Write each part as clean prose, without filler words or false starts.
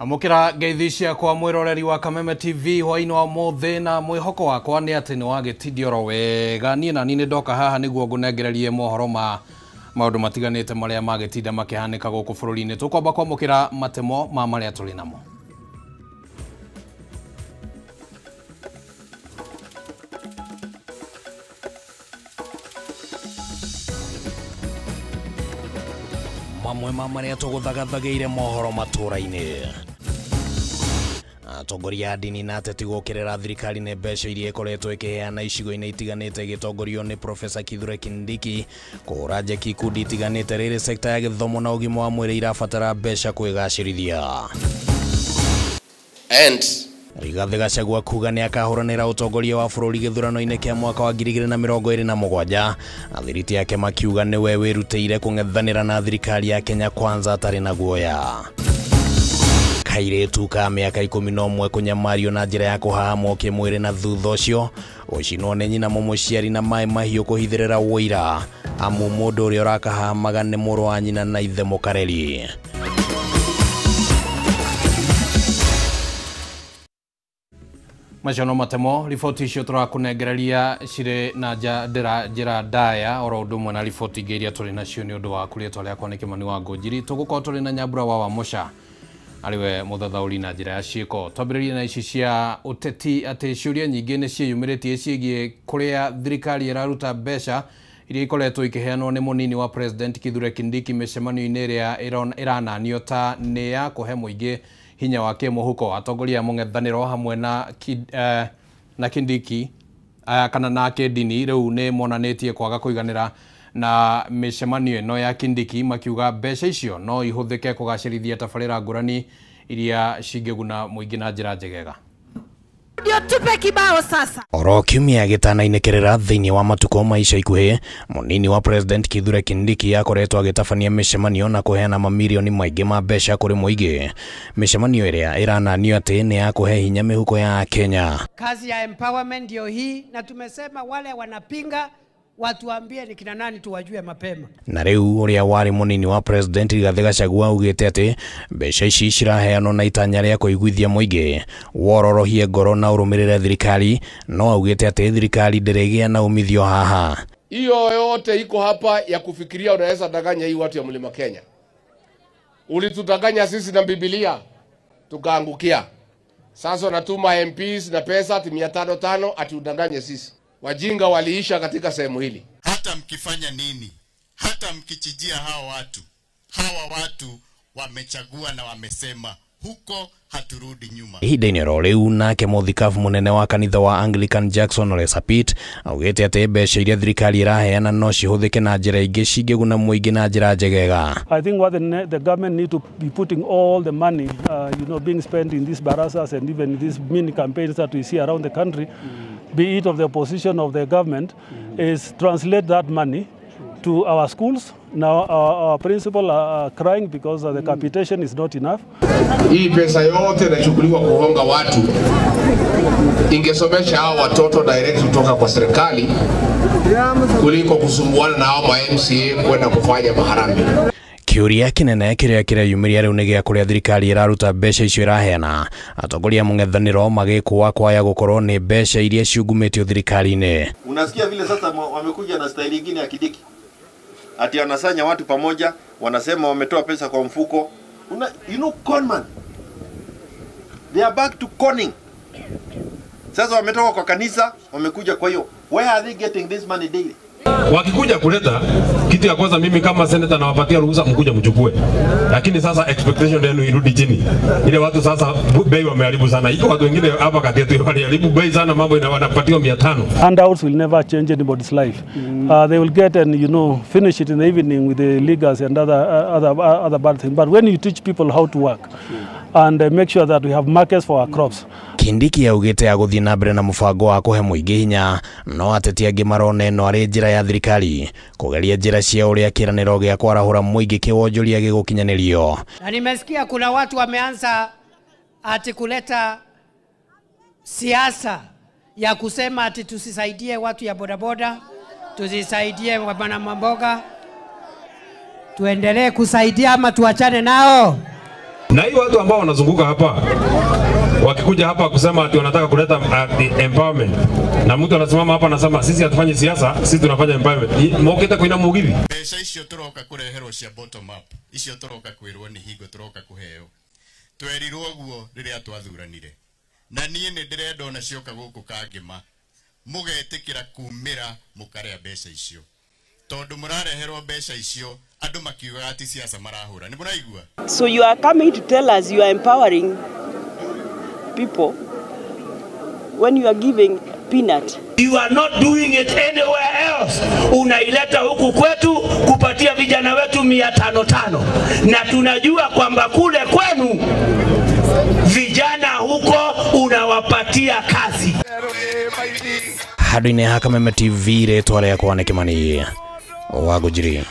Amũkĩra ngeithi ciakwa mwĩroreri wa Kameme TV hwainĩ wa mũthĩ na mwĩhoko wakwa nĩ atĩ nĩ wagĩtindio oro wega. Niĩ nani nĩ ndoka haha nĩguo ngũnengererie mohoro ma maũndũ matiganĩte marĩa magĩtinda makĩhanĩka gũkũ bũrũri-inĩ. Tũkwamba kwamũkĩra matemo ma marĩa tũrĩ namo. Mamwe ma marĩa tũgũthagathagĩire mohoro matũra-inĩ. Atongoria a ndini na ateti gũkĩrĩra thirikari nĩ mbeca iria ĩkoretwo ĩkĩheana icigo-inĩ itiganĩte ĩgĩtongorio nĩ Profesa Kithure Kindiki kũhũra njeki ikundi itiganĩte rĩrĩ sekta ya gĩthomo na ũgima wa mwĩrĩ irabatara mbeca kwĩgacĩrithia. And Rigathĩ Gachagua kuga nĩ akahũranĩra ũtongoria wa bũrũri gĩthurano-inĩ kĩa mwaka wa 2027. Athiriti yake makiuga nĩwe wĩrutĩire kũng'ethanĩra na thirikari ya Kenya Kwanza atarĩ na guoya. Kairĩtu ka mĩaka 11 kũnyamario na njĩra ya kũhahamwo kĩmwĩrĩ na thutha ũcio gũcinwo nĩ nyina mũmũciari na maĩ mahiũ kũhithĩrĩra ũira amu mũndũ ũrĩa ũrakahamaga nĩ mũrũ wa nyina na ithe mũkareri. Macio no matemo riboti icio tũrakũnengereria cirĩ na njĩra ndaya oro ũndũ ũmwe na riboti ingĩ iria tũrĩ nacio nĩ ũndũ wa rĩtwa rĩakwa nĩ Kĩmani wa Ngũnjiri. Tũgũkorwo tũrĩ na Nyambura wa Wamũca arĩwe mũthathaũri na njĩra ya ciĩko. Twambĩrĩrie na ici cia ũteti atĩ ciũria nyingĩ nĩ ciĩyumĩrĩtie ciĩgiĩ kũrĩa thirikari ĩraruta mbeca iria ikoretwo ikĩheanwo nĩ mũnini wa President Kithure Kindiki mĩcemanio-inĩ ĩrĩa ĩrananio ta nĩ ya kũhe mũingĩ hinya wa kĩmũhuko. Atongoria a mũng'ethanĩro hamwe na Kindiki kana na kĩndini rĩu nĩ monanĩtie kwaga kũiganĩra na mĩcemanio ĩno ya Kindiki makiuga mbeca icio no ihũthĩke kũgacĩrithia tabarĩra ngũrani iria cingĩguna mũingĩ na njĩra njegega. Ndio tupe kibao sasa. Oro kiumia gĩtanainĩkĩrĩra thĩinĩ wa matukũ ma ica ikuhĩ, mũnini wa President Kithure Kindiki akoretwo agĩtabania mĩcemanio na kũheana mamirioni maingĩ ma mbeca kũrĩ mũingĩ. Mĩcemanio ĩrĩa ĩrananio atĩ nĩ ya kũhe hinya mĩhuko ya Kenya. Kazi ya empowerment ndio hii, na tumesema wale wanapinga watuambie ni kina nani tuwajue mapema. Na rĩu ũrĩa warĩ mũnini wa President Rigathĩ Gachagua augĩte atĩ mbeca ici ciraheanwo na itanya rĩa kũiguithia mũingĩ wororohie ngoro na ũrũmĩrĩre thirikari, no augĩte atĩ thirikari ndĩrĩgĩa na umithio haha. Hiyo yote iko hapa ya kufikiria unaweza danganya hii watu ya Mlima Kenya. Ulitudanganya sisi na Biblia tukaangukia. Sasa unatuma MPs na pesa ati 500 ati udanganye sisi. Wajinga waliisha katika sehemu hili. Hata mkifanya nini, hata mkichijia hawa watu wamechagua na wamesema huko haturudi nyuma. Ihinda-inĩ oro rĩu nake mũthikabu mũnene wa kanitha wa Anglican Jackson Ole Sapit augĩte atĩ mbeca iria thirikari ĩraheana no cihũthĩke na njĩra ingĩ cingĩguna mũingĩ na njĩra njegega. I think what the government need to be putting all the money being spent in these barazas and even these mini campaigns that we see around the country, be it of the opposition of the government, is translate that money to our schools. Now our principal are crying because the capitation is not enough. Hii pesa yote inachukuliwa kuhonga watu. Ingesomesha hao watoto direct kutoka kwa serikali kuliko kusumbuana na hao ma MCA kwenda kufanya maharambee. Kĩũria kĩnene kĩrĩa kĩreyumĩria rĩu nĩ gĩa kũrĩa thirikari ĩraruta mbeca icio ĩraheana. Atongoria mũng'ethanĩro magĩkũa kwaya gũkorwo nĩ mbeca iria ciungumĩtio thirikari-inĩ. Unasikia vile sasa wamekuja na staili nyingine ya Kindiki. Ati wanasanya watu pamoja, wanasema wametoa pesa kwa mfuko. You know, conman. They are back to conning. Sasa wametoka kwa kanisa, wamekuja kwa hiyo. Where are they getting this money daily? Wakikuja kuleta kitu ya kwanza, mimi kama senator nawapatia ruhusa mkuja mchukue. Lakini sasa expectation yenu irudi chini. Ile watu sasa bei wameharibu sana. Iko watu wengine hapa kati yetu waliharibu bei sana, mambo ina wanapatiwa 500. Handouts will never change anybody's life. They will get and finish it in the evening with the leaguers and other bad things. But when you teach people how to work and make sure that we have markets for our crops. Kindiki augĩte agũthiĩ na mbere na mũbango wa kũhe mũingĩ hinya, no ateti angĩ marona ĩno arĩ njĩra ya thirikari kũgeria njĩra cia ũrĩa kĩĩranĩro gĩa kwarahũra mũingĩ kĩwonjoria gĩgũkinyanĩrio. Na nimesikia kuna watu wameanza ati kuleta siasa ya kusema ati tusisaidie watu ya bodaboda, tusisaidie wana mamboga. Tuendelee kusaidia ama tuachane nao? Na hii watu ambao wanazunguka hapa wakikuja hapa kusema ati wanataka kuleta empowerment, na mtu anasimama hapa anasema sisi hatufanyi siasa, sisi tunafanya empowerment. Moketa kuina mugithi. Mbeca icio turoka kureherwo cia bottom up, icio turoka kwirwo ni hingo turoka kuheo. Twerirwo guo riria twathuranire. Na niĩ nĩ ndĩrenda ona cioka gũkũ Kangĩma mũgetĩkĩra kumĩra mũkarĩa mbeca icio, tondũ mũrareherwo mbeca icio andũ makiugaga ati siasa marahũra. Nĩ mũraigua? So you are coming to tell us you are empowering people when you are giving peanut. You are not doing it anywhere else. Unaileta huku kwetu kupatia vijana wetu 500, na tunajua kwamba kule kwenu vijana huko unawapatia kazi. Handũ-inĩ ha Kameme TV rĩtwa rĩakwa nĩ Kĩmani wa Ngũnjiri.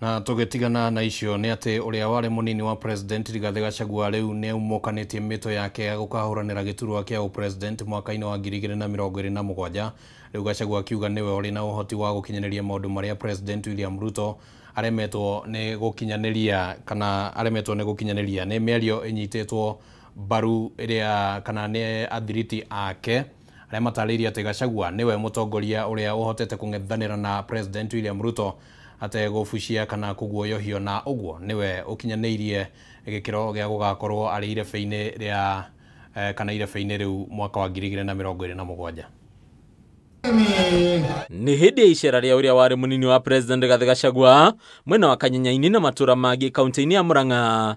Na tũgĩtigana na icio nĩ atĩ ũrĩa warĩ mũnini wa president Rigathĩ Gachagua rĩu nĩ aumũkanĩtie mĩto yake ya gũkahũranĩra gĩturwa kĩa ũpresident mwaka-inĩ wa 2027. Rĩu Gachagua akiuga nĩwe ũrĩ na ũhoti wa gũkinyanĩria maũndũ marĩa President William Ruto aremetwo nĩ gũkinyanĩria kana aremetwo nĩ gũkinyanĩria. Nĩ mĩario ĩnyitĩtwo mbaru ĩrĩa kana nĩ athiriti ake arĩa matarĩirie atĩ Gachagua nĩwe mũtongoria ũrĩa ũhotete kũng'ethanĩra na President William Ruto ategũbucia kana kũguoyohio, na ũguo nĩwe ũkinyanĩirie gĩkĩro gĩa gũgakorwo arĩ irebe-inĩ rĩa kana irebe-inĩ rĩu mwaka wa 2027. Nĩ hĩndĩ ya icera rĩa ũrĩa warĩ mũnini wa President Rigathĩ Gachagua mwena wa Kanyenyaini na matũra mangĩ kaunti-inĩ ya Murang'a,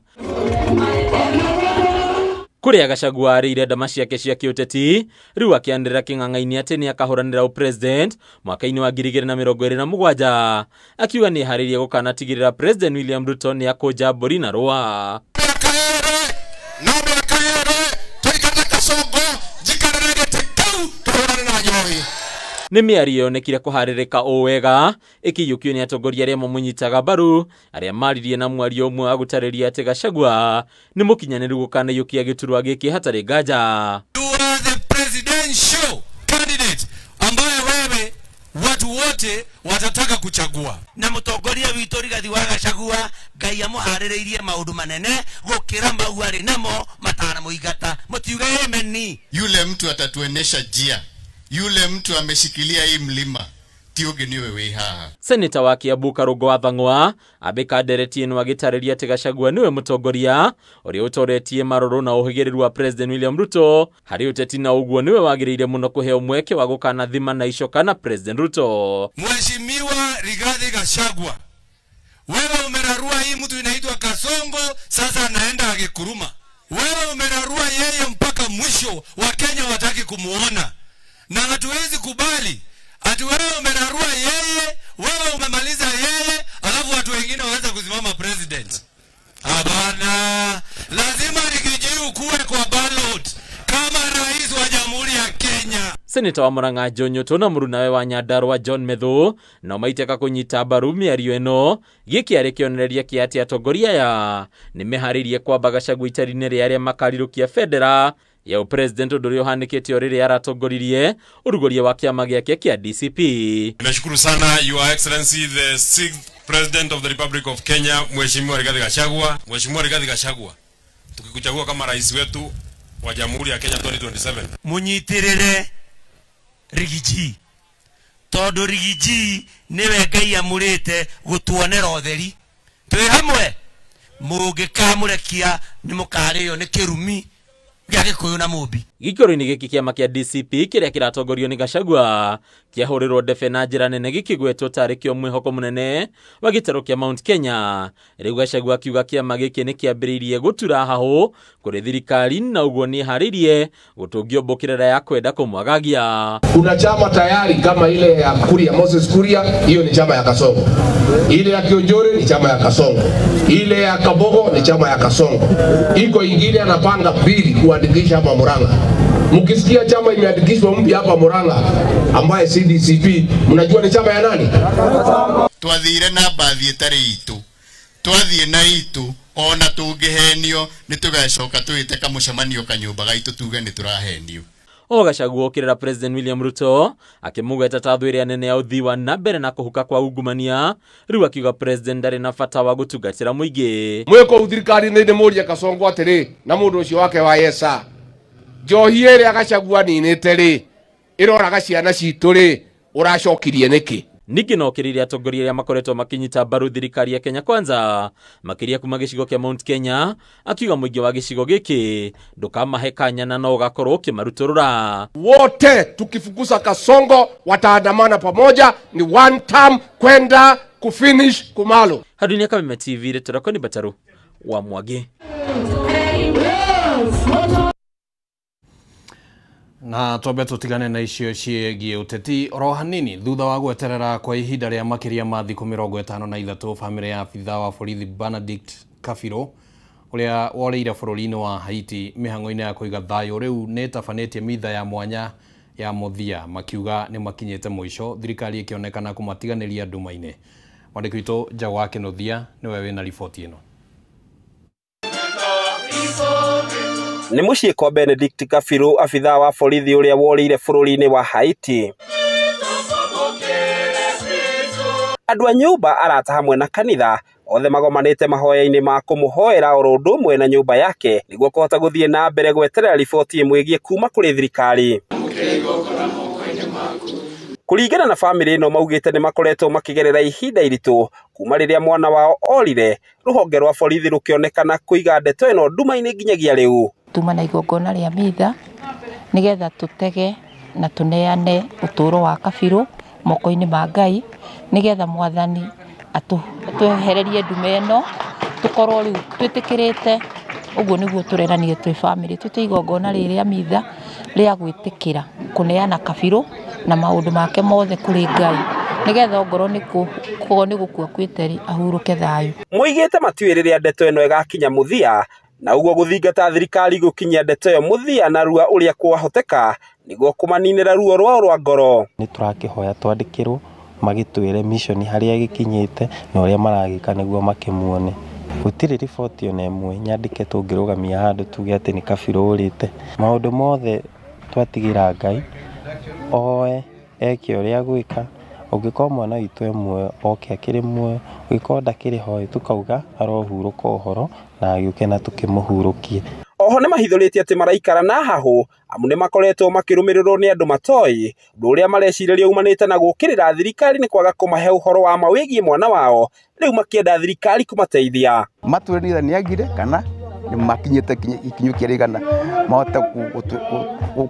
kũrĩa Gachagua arĩire ndama ciake cia kĩũteti, rĩu akĩanĩrĩra kĩng'ang'a-inĩ atĩ nĩ akahũranĩra ũpresident mwaka-inĩ wa 2027, akiuga nĩ eharĩirie gũkanatigĩrĩra President William Ruto nĩ akũnja mbũri na rũa. Nĩ mĩario yonekire kũharĩrĩka o wega ĩkĩiyũkio nĩ atongoria arĩa mamũnyitaga mbaru arĩa maririe na mwario ũmwe wa gũtarĩria atĩ Gachagua nĩ mũkinyanĩru gũkanaiyũkia gĩturwa gĩkĩ hatarĩ nganja. You are the presidential candidate ambaye wewe watu wote watataka kuchagua. Na mũtongoria witũ Rigathĩ wa Gachagua Ngai amũharĩrĩirie maũndũ manene gũkĩra mau arĩ namo matanamũingata. Mũtiuge amen. Yule mtu atatuenesha njia, yule mtu ameshikilia hii mlima, ti ũngĩ nĩwe wĩ haha. Seneta wa Kiambu Karũngo wa Thang'wa Abeka Ndereti ĩno agĩtarĩria atĩ Gachagua nĩwe mũtongoria ũrĩa ũtoretie marũrũ na ũhĩgĩrĩru wa President William Ruto harĩ ũteti, na ũguo nĩwe wagĩrĩire mũno kũheo mweke wa gũkanathima na icoka na President Ruto. Mheshimiwa Rigathi Gachagua, wewe umerarua hii mtu inaitwa Kasongo, sasa anaenda akikuruma. Wewe umerarua yeye mpaka mwisho, Wakenya wataki kumuona. Na hatuwezi kubali ati wewe umerarua yeye, wewe umemaliza yeye, alafu watu wengine waanza kusimama president. Hapana, lazima Rigiji ukuwe kwa ballot kama rais wa Jamhuri ya Kenya. Seneta wa Murang'a John Nyoto na mũrunawe wa Nyandarua John Methu no maiteka kũnyita mbaru mĩario ĩno. Gĩkĩ arĩ kĩonereria kĩa atĩ atongoria aya nĩmeharĩirie kwamba Gachagua itari-inĩ rĩa arĩa makarirũkia bendera ya ũpresident, ũndũ ũrĩa ũhanĩkĩte o rĩrĩa aratongoririe ũrugũria wa kĩama gĩake kĩa DCP. Nashukuru sana Your Excellency the 6th President of the Republic of Kenya, Mheshimiwa Rigathi Gachagua. Mheshimiwa Rigathi Gachagua, tukikuchagua kama rais wetu wa Jamhuri ya Kenya 2027, munyitirire Rigiji tondu Rigiji niwe Ngai amurite gutuonera utheri. Twi hamwe, mungikamurekia ni mukario ni kirumi gĩa Gĩkũyũ na Mũmbi. Gĩikaro-inĩ gĩkĩ kĩama kĩa DCP kĩrĩa kĩratongorio nĩ Gachagua kĩahũrĩrwo ndebe na njĩra nene gĩkĩgwetwo tarĩ kĩo mwĩhoko mũnene wa gĩtarũ kĩa Mount Kenya. Rĩu Gachagua akiuga kĩama gĩkĩ nĩ kĩambĩrĩirie gũtura hahũ kũrĩ thirikari na ũguo nĩ ĩharĩirie gũtũngio mbũkĩrĩra ya kwenda kũmwagagia. Kuna chama tayari kama ile ya Kuria, Moses Kuria, hiyo ni chama ya Kasongo. Ile ya Kionjore ni chama ya Kasongo. Ile ya Kabogo ni chama ya Kasongo. Iko ingine anapanga mbili kuandikisha hapa Murang'a. Mkisikia chama imeandikishwa mpya hapa Murang'a ambaye CDCP, mnajua ni chama ya nani? Twathire na bathi ĩtarĩ itũ, twathiĩ na itũ ona tũngĩhenio nĩ tũgacoka twĩte kamũcemanio kanyũmba gaitũ tuge nĩ tũrahenio. O Gachagua okĩrĩra President William Ruto akĩmũgweta ta thũ ĩrĩa nene ya ũthii wa na mbere na kũhuka kwa ungumania. Rĩu akiuga President ndarĩ na bata wa gũtungatĩra mũingĩ. Mwĩ kũu thirikari-inĩ nĩ mũrie Kasongo atĩrĩ na mũndũ ũcio wake wa Yesa, njohi ĩrĩa Gachagua aninĩte rĩ ĩroraga ciana citũ rĩ ũracokirie nĩkĩ? Ningĩ no okĩrĩire atongoria arĩa makoretwo makĩnyita mbaru thirikari ya Kenya Kwanza makĩria kuma gĩcigo kĩa Mount Kenya, akiuga mũingĩ wa gĩcigo gĩkĩ ndũkamahe kanya na no ũgakorwo ũkĩmarutũrũra. Wote tukifukuza Kasongo wataandamana pamoja, ni one term kwenda kufinish Kumalo. Handũ-inĩ ya Kameme TV, rĩtwa rĩakwa nĩ Bataru wa Mwangi. Na twambe tutigane na icio ciĩgiĩ ũteti oro hanini. Thutha wa gweterera kwa ihinda rĩa makĩria ma thikũ 53, bamĩrĩ ya abithaa wa borithi Benedict Kabirũ ũrĩa worĩire bũrũri-inĩ wa Haiti mĩhang'o-inĩ ya kũiga thayũ rĩu nĩ ĩtabanĩtie mitha ya mwanya ya mũthia, makiuga nĩ makinyĩte mũico, thirikari ĩkĩonekana kũmatiganĩria nduma-inĩ. Mwandĩki witũ Njaũ wa Kĩnuthia nĩwe wĩna riboti ĩno. Nĩ mũciĩ kwa Benedict Kabirũ, abithaa wa borithi ũrĩa worĩire bũrũri-inĩ wa Haiti. Andũ a nyũmba, arata hamwe na kanitha othe magomanĩte mahoya-inĩ ma kũmũhoera oro ũndũ ũmwe na nyũmba yake nĩguo kũhota gũthiĩ na mbere gweterera riboti ĩmwĩgiĩ kuma kũrĩ thirikari. Kũringana na bamĩrĩ ĩno maugĩte nĩ makoretwo makĩgerera ihinda iritũ kuma rĩrĩa mwana wao orire, rũhonge rwa borithi rũkĩonekana kũiga ndeto ĩno nduma-inĩ nginyagia rĩu. Tuma na igongona rĩa mitha nĩgetha tũtege na tũneane ũtũũro wa Kabirũ moko-inĩ ma Ngai, nĩgetha mwathani atwehererie ndume ĩno, tũkorwo rĩu twĩtĩkĩrĩte. Ũguo nĩguo tũreranire twĩ bamĩrĩ, twĩte igongona rĩrĩ rĩa mitha rĩa gwĩtĩkĩra kũneana Kabirũ na maũndũ make mothe kũrĩ Ngai, nĩgetha ongorwo nĩ gũkua kwĩte rĩ ahurũke thayũ. Moigĩte matiũĩ rĩrĩa ndeto ĩno ĩgakinya mũthia, na ũguo gũthingata thirikari gũkinyia ndeto ĩyo mũthia narua ũrĩa kwahoteka nĩguo kũmaninĩra ruo rwao rwa ngoro. Nĩ tũrakĩhoya twandĩkĩrwo magĩtwĩre mission harĩa gĩkinyĩte na ũrĩa maragĩka nĩguo makĩmuone. Gũtirĩ riboti ona ĩmwe nyandĩke tũngĩrũgamia handũ tuge atĩ nĩ Kabirũ ũrĩte. Maũndũ mothe twatigĩra Ngai oe eke ũrĩa gwĩka. Ũngĩkorwo mwana witũ e muoyo oke akĩrĩ muoyo, ũngĩkorwo ndakĩrĩ ho tũkauga arohurũka ũhoro na agĩũke na tũkĩmũhurũkie. Oho nĩ mahithũrĩtie atĩ maraikara na hahũ amu nĩ makoretwo makĩrũmĩrĩrwo nĩ andũ matoĩ, ũndũ ũrĩa marecirĩria umanĩte na gũkĩrĩra thirikari nĩ kwaga kũmahe ũhoro wa ma wĩgiĩ mwana wao, rĩu makĩenda thirikari kũmateithia. Matwĩre nĩ nĩagire kana nĩ makinyĩte ikinyũkia rĩigana mahote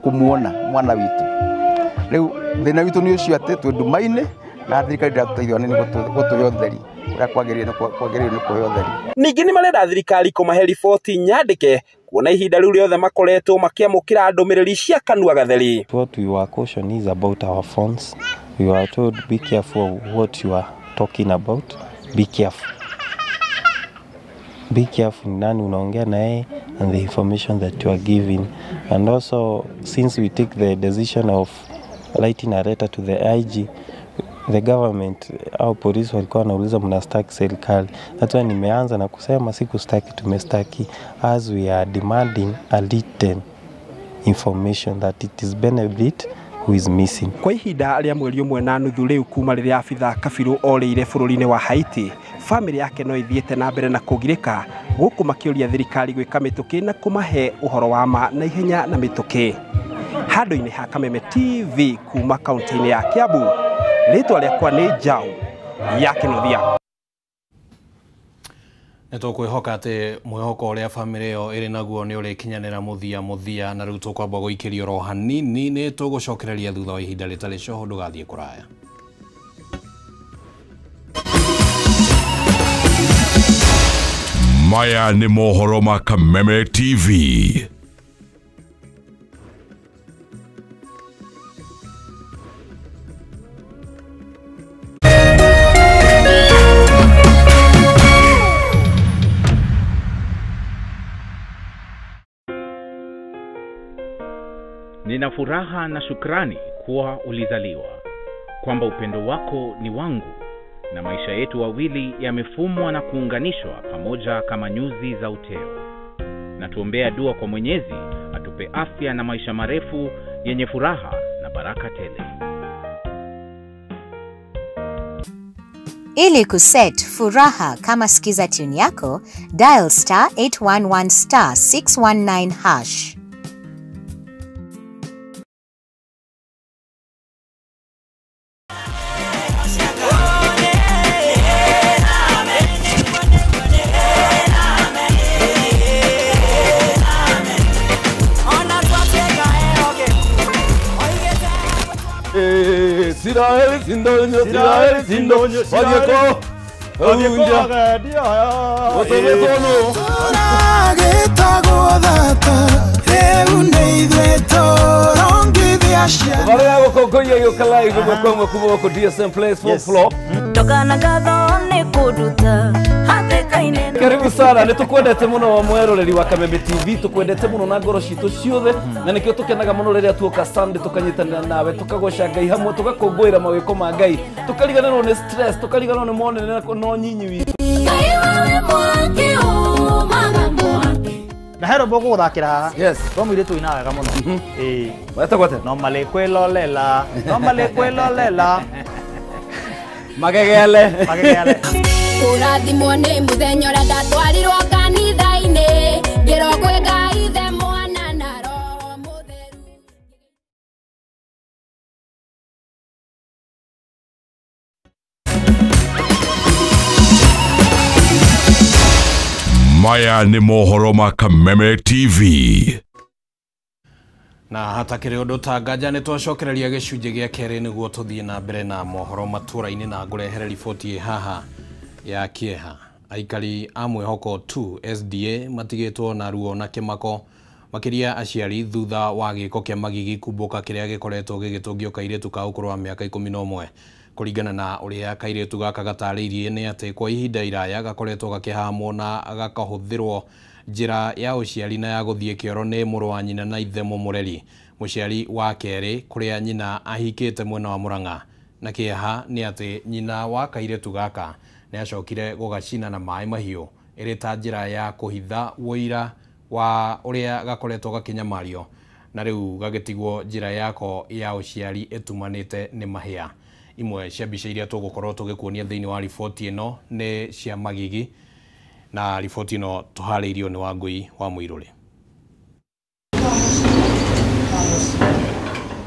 kũmuona mwana witũ. Rĩu thĩna witũ nĩ ũcio atĩ twĩ nduma-inĩ na thirikari ndĩratũteithia nĩ gũtũhe ũtheri ũrĩa kwagĩrĩire nĩ kũhe ũtheri. Ningĩ nĩ marenda thirikari kũmahe riboti nyandĩke kuona ihinda rĩu rĩothe makoretwo makĩamũkĩra ndũmĩrĩri cia kanua gatheri. What we were cautioned is about our phones. We were told be careful of what you are talking about. Be careful. Be careful nani unaongea na yeye and the information that you are giving. And also since we take the decision of writing a letter to the IG, the government au polisi walikuwa wanauliza mnastaki serikali. That's why nimeanza na kusema sikustaki, tumestaki as we are demanding a written information that it is Benedict who is missing. Kwa ihinda rĩa mweri ũmwe na nuthu rĩu kuma rĩrĩa abithaa Kabirũ orĩire bũrũri-inĩ wa Haiti, bamĩrĩ yake no ĩthiĩte na mbere na kũgirĩka gũkũ makĩũria thirikari gwĩka mĩtũkĩ na kũmahe ũhoro wa ma na ihenya na mĩtũkĩ. Handũ-inĩ ha Kameme TV kuma kaunti-inĩ ya Kiambu, rĩtwa rĩakwa nĩ Njaũ ya Kĩnuthia. Nĩ tũkwĩhoka atĩ mwĩhoko ũrĩa bamĩrĩ ĩyo ĩrĩ naguo nĩ ũrĩkinyanĩra mũthia, na rĩu tũkwamba gũikĩrio oro hanini. Nĩ tũgũcokereria thutha wa ihinda rĩtarĩ coho, ndũgathiĩ kũraya. Maya nĩ mohoro ma Kameme TV. Nina furaha na shukrani kuwa ulizaliwa, kwamba upendo wako ni wangu na maisha yetu wawili yamefumwa na kuunganishwa pamoja kama nyuzi za uteo. Na tuombea dua kwa Mwenyezi atupe afya na maisha marefu yenye furaha na baraka tele. Ili kuset Furaha kama skiza tune yako, dial star 811 star 619 hash. Siraeli sindonyo, wadieko, Karibu sana, nitukwendete muno mweroreri wa Kameme TV, tukwendete muno na ngoro citu ciothe, na nikio tukenaga muno riria tuoka Sunday tukanyitanira nawe, tukagoca Ngai hamwe, tugakũngũĩra mawĩko ma Ngai, tukariganĩrwo nĩ stress, tukariganĩrwo nĩ monene no nyinyi witũ. Na hero boko guthakira haha. Yes. To mũirĩtu ũinaga wega mũno. Ĩĩ. Wetagwo atĩa? No malĩ kwĩlolela, no malĩ kwĩlolela. Magegele. Magegele. Kũrathimwo nĩ mũthenya ũrĩa ndatwarirwo kanitha-inĩ, ngĩrwo kwĩ Ngai Ithe Mwana na Roho Mũtheru. Maya nĩ mohoro ma Kameme TV. Na hatakĩrĩ ũndũ ta nganja nĩ twacokereria gĩcunjĩ gĩa kerĩ nĩguo tũthiĩ na mbere na mohoro matũra-inĩ na ngũrehere riboti haha ya kĩeha. Aikari a Mwĩhoko 2 SDA matigĩtwo na ruo na kĩmako makĩria aciari thutha wa gĩko kĩa magigi kumbũka kĩrĩa gĩkoretwo gĩgĩtũngio kairĩtu ka ũkũrũ wa mĩaka 11. Kũringana na ũrĩa kairĩtu gaka gatarĩirie nĩ atĩ kwa ihinda iraya gakoretwo gakĩhamwo na gakahũthĩrwo njĩra ya ũciari na ya gũthiĩ kĩoro nĩ mũrũ wa nyina na ithe mũmũreri mũciari wa kerĩ kũrĩa nyina ahikĩte mwena wa Murang'a. Na kĩeha nĩ atĩ nyina wa kairĩtu gaka nĩ acokire gũgacina na maĩ mahiũ ĩrĩ ta njĩra ya kũhitha ũira wa ũrĩa gakoretwo gakĩnyamario na rĩu gagĩtigwo njĩra yako ya ũciari ĩtumanĩte nĩ mahĩa. Imwe cia mbica iria tũgũkorwo tũgĩkuonia thĩinĩ wa riboti ĩno nĩ cia magigi na riboti ĩno tũharĩirio nĩ Wangũi wa Mũirũrĩ.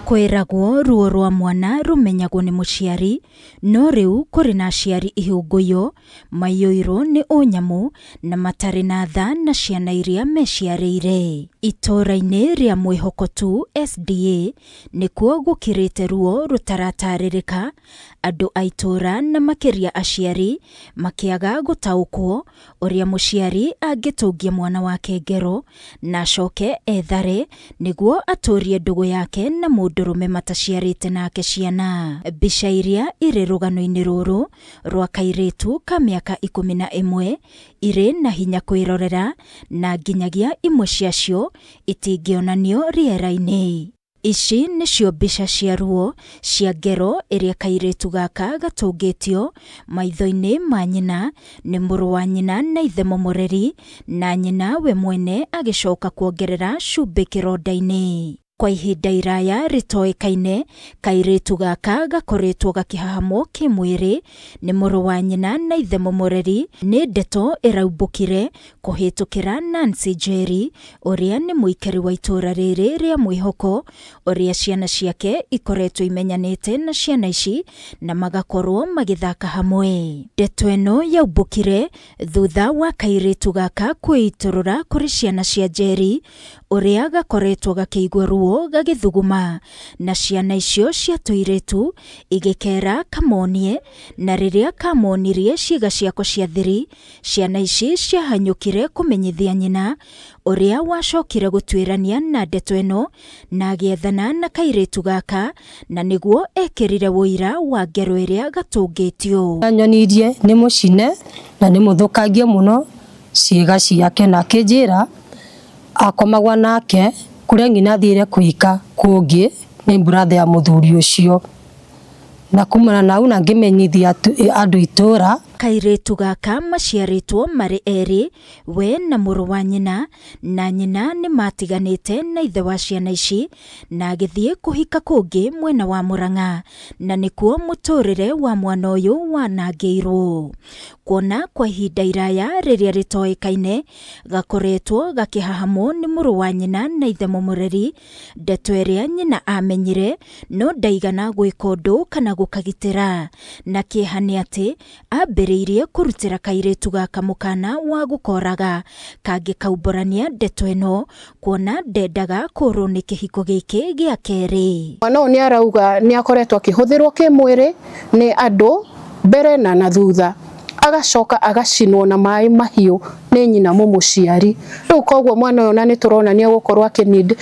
Kwĩragwo ruo rwa mwana rumenyagwo nĩ mũciari, no rĩu kũrĩ na aciari ihũngũyũ maiyũirwo nĩ ũnyamũ na matarĩ na tha na ciana iria meciarĩire. Itũũra-inĩ rĩa Mwĩhoko tu SDA nĩkuo gũkirĩte ruo rũtaratarĩrĩka, andũ a itũũra na makĩria aciari makĩaga gũtaũkwo ũrĩa mũciari angĩtũngia mwana wake ngero na acoke ethare nĩguo atũrie ndũgũ yake na mũndũrũme mataciarĩte nake ciana. Mbica iria irĩ rũgano-inĩ rũrũ rwa kairĩtu ka mĩaka 11 irĩ na hinya kwĩrorera na nginyagia imwe ciacio itingĩonanio rĩera-inĩ. Ici nĩcio mbica cia ruo cia ngero ĩrĩa kairĩtu gaka gatũngĩtio maitho-inĩ ma nyina nĩ mũrũ wa nyina na ithe mũmũreri na nyina we mwene agĩcoka kuongerera cumbĩ kĩronda-inĩ. Kwa ihinda iraya rĩtoĩkaine kairĩtu gaka gakoretwo gakĩhahamwo kĩmwĩrĩ nĩ mũrũ wa nyina na ithe mũmũreri nĩ ndeto ĩraumbũkire kũhĩtũkĩra Nancy Njeri ũrĩa nĩ mũikari wa itũũra rĩrĩ rĩa Mwĩhoko ũrĩa ciana ciake ikoretwo imenyanĩte na ciana ici na magakorwo magĩthaka hamwe. Ndeto ĩno yaumbũkire thutha wa kairĩtu gaka kwĩitũrũra kũrĩ ciana cia Njeri ũrĩa gakoretwo gakĩigua ruo gagĩthuguma na ciana icio cia tũirĩtu igĩkera kamonie na rĩrĩa kamonirie ciĩga ciako cia thiri ciana ici ciahanyũkire kũmenyithia nyina ũrĩa wacokire gũtuĩrania na ndeto ĩno na agĩethana na kairĩtu gaka na nĩguo ekĩrire ũira wa ngero ĩrĩa gatũngĩtio. Nyonirie nĩ mũcine na nĩ mũthũkangie mũno ciĩga ciake na akĩnjĩra akomagwa nake kũrĩa ngina athire kũhika kũngĩ nĩ mburatha ya mũthuri ũcio na kumana na au na ngĩmenyithia andũ itũra. Kairĩtu gaka maciarĩtwo marĩ erĩ, we na mũrũ wa nyina, na nyina nĩ matiganĩte na ithe wa ciana ici na agĩthiĩ kũhika kũngĩ mwena wa Murang'a, na nĩkuo mũtũrĩre wa mwana ũyũ wanangĩirwo. Kuona kwa ihinda iraya rĩrĩa rĩtoĩkaine gakoretwo gakĩhahamwo nĩ mũrũ wa nyina na ithe mũmũreri, ndeto ĩrĩa nyina amenyire no ndaigana gwĩka ũndũ kana gũkagitĩra, na kĩeha nĩ atĩ ambĩrĩirie kũrutĩra kairĩtu gaka mũkana wa gũkoraga kangĩkaumbũrania ndeto ĩno, kuona ndendaga kũrwo nĩ kĩhiko gĩkĩ gĩa kerĩ. Mwana ũyũ nĩ arauga nĩ akoretwo akĩhũthĩrwo kĩmwĩrĩ nĩ andũ mbere na thutha, agacoka agacinwo na maĩ mahiũ nĩ nyina mũmũciari. Rĩu koguo mwana ũyũ na nĩ tũrona nĩ egũkorwo akĩ need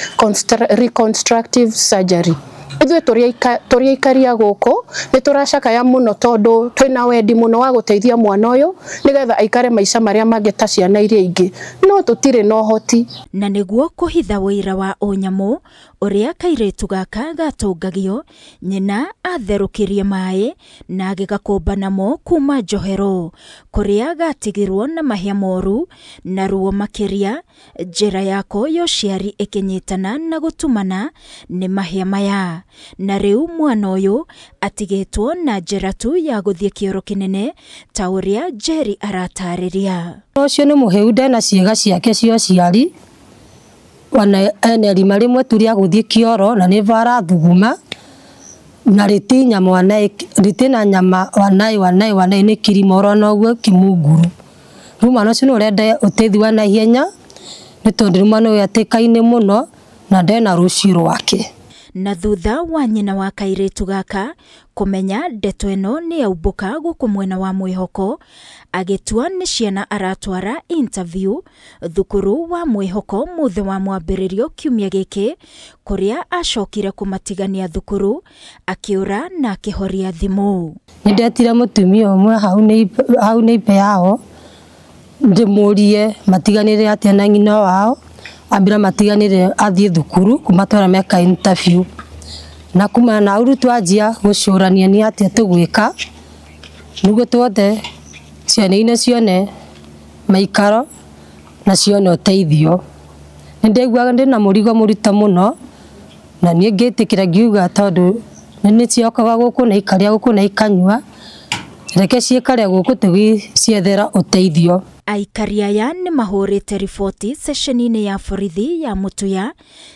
reconstructive surgery. Ithuĩ tũrĩ aikaria gũkũ nĩ tũracakaya mũno tondũ twĩna wendi mũno wa gũteithia mwana ũyũ nĩgetha aikare maica marĩa mangĩ ta ciana iria ingĩ, no tũtirĩ na ũhoti. Na nĩguo kũhitha ũira wa ũnyamũ ũrĩa kairĩtu gaka gatũngagio, nyina atherũkirie maĩ na agĩgakũmba namo kuma njohero kũrĩa gatigirwo na mahĩa moru na ruo makĩria, njĩra yako ya ũciari ĩkĩnyitana na gũtumana nĩ mahĩa maya. Na rĩu mwana ũyũ atigĩtwo na njĩra tu ya gũthiĩ kĩoro kĩnene ta ũrĩa Njeri aratarĩria. Ũcio nĩ mũhĩu ndena ciĩga ciake cia ũciari, ona ena irima rĩmwe tu rĩa gũthiĩ kĩoro na nĩ barathuguma na rĩti nyama rĩtina nyama wanai wanai wanai nĩ kirima ũrona ũguo kĩmunguru. Rĩu mwana ũcio nĩ ũrenda ũteithio wa naihenya nĩ tondũ mwana ũyũ atĩkaine mũno na ndena rũciũ rwake. Na thutha wa nyina wa kairĩtu gaka kũmenya ndeto ĩno nĩ yaumbũka gũkũ mwena wa Mwĩhoko, agĩtua nĩ ciana aratwara interview thukuru wa Mwĩhoko mũthĩ wa mwambĩrĩrio kiumia gĩkĩ, kũrĩa acokire kũmatigania thukuru akĩũra na akĩhoria thimũ. Nĩ ndetire mũtumia ũmwe hau nĩ ibe yao ndĩmũrie matiganĩre atĩa na nyina wao, ambira matiganire athiĩ thukuru kumatwara meka interview, na kuma na uru twanjia gũcũrania nĩ atĩa tũgwĩka nĩguo tuothe ciana ine cione maikaro na cione ũteithio. Nĩ ndaiguaga ndĩna mũrigo mũritũ mũno na niĩ ngĩtĩkĩra ngiuga tondũ nĩ ciokaga gũkũ na ikarĩa gũkũ na ikanyua, reke ciĩkare gũkũ tũgĩciethera ũteithio. Aikari aya nĩ mahũrĩte riboti ceceni-inĩ ya borithi ya Mutuya,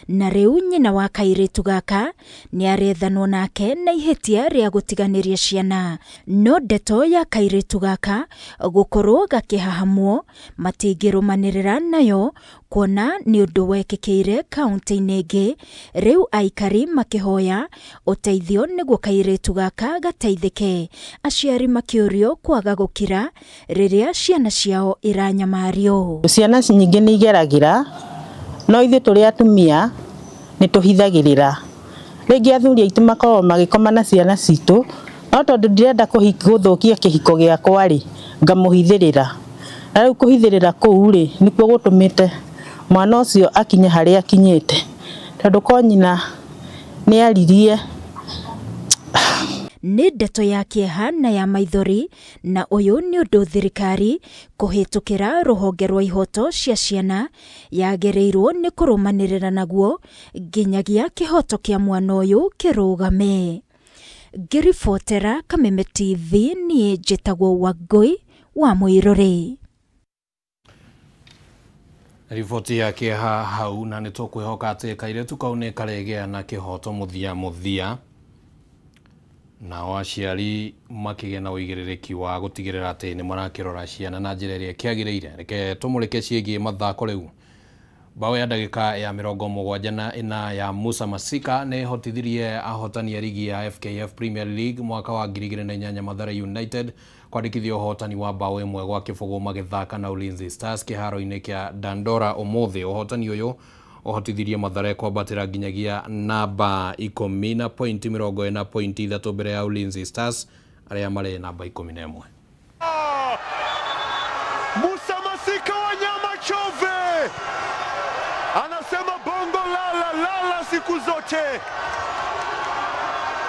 na rĩu nyina wa kairĩtu gaka nĩ arethanwo nake na ihĩtia rĩa gũtiganĩria ciana. No ndeto ya kairĩtu gaka gũkorwo gakĩhahamwo matingĩrũmanĩrĩra nayo, kuona nĩ ũndũ wekĩkĩire kaunti-inĩ ĩngĩ. Rĩu aikari makĩhoya ũteithio nĩguo kairĩtu gaka gateithĩke, aciari makĩũrio kwaga gũkira rĩrĩa ciana ciao iranyamario. Ciana nyingĩ nĩ igeragĩra, no ithuĩ tũrĩ atumia nĩ tũhithagĩrĩra. Rĩngĩ athuri aitũ makoragwo magĩkoma na ciana citũ, no tondũ ndirenda gũthũkia kĩhiko gĩakwa rĩ, ngamũhithĩrĩra. Na rĩu kũhithĩrĩra kũu rĩ, nĩkuo gũtũmĩte mwana ũcio akinye harĩa akinyĩte, tondũ ko nyina nĩ aririe. Nĩ ndeto ya kĩeha na ya maithori, na ũyũ nĩ ũndũ thirikari kũhĩtũkĩra rũhonge rwa ihoto cia ciana yagĩrĩirwo nĩ kũrũmanĩrĩra naguo nginyagia kĩhoto kĩa mwana ũyũ kĩrũgame. Ngĩribotera Kameme TV, niĩ njĩtagwo Wangũi wa Mũirũrĩ. Riboti ya kĩeha hau, na nĩ tũkwĩhoka atĩ kairĩtu kau nĩ karegea na kĩhoto mũthia mũthia, nao aciari makĩgĩa na ũigĩrĩrĩki wa gũtigĩrĩra atĩ nĩ marakĩrora ciana na njĩra ĩrĩa kĩagĩrĩire. Reke tũmũrĩke ciĩgiĩ mathako rĩu. Bao ya ndagĩka ya 74 ya Musa Masika nĩ ĩhotithirie ahotani a rigi ya FKF Premier League mwaka wa 2008 Mathare United kwandĩkithia ũhotani wa bao 1-0 magĩthaka na Ulinzi Stars kĩharo-inĩ kĩa Dandora ũmũthĩ. Ũhotani ũyũ ũhotithirie Mathare kwambatĩra nginyagia namba 10 na pointi 40.3 mbere ya Ulinzi Stars arĩa marĩ namba 11. Musa Masika wa nyama chove anasema bongo lala lala siku zote.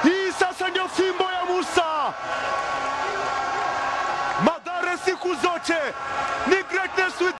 Hii sasa ndio fimbo ya Musa. Mathare siku zote, ni greatness with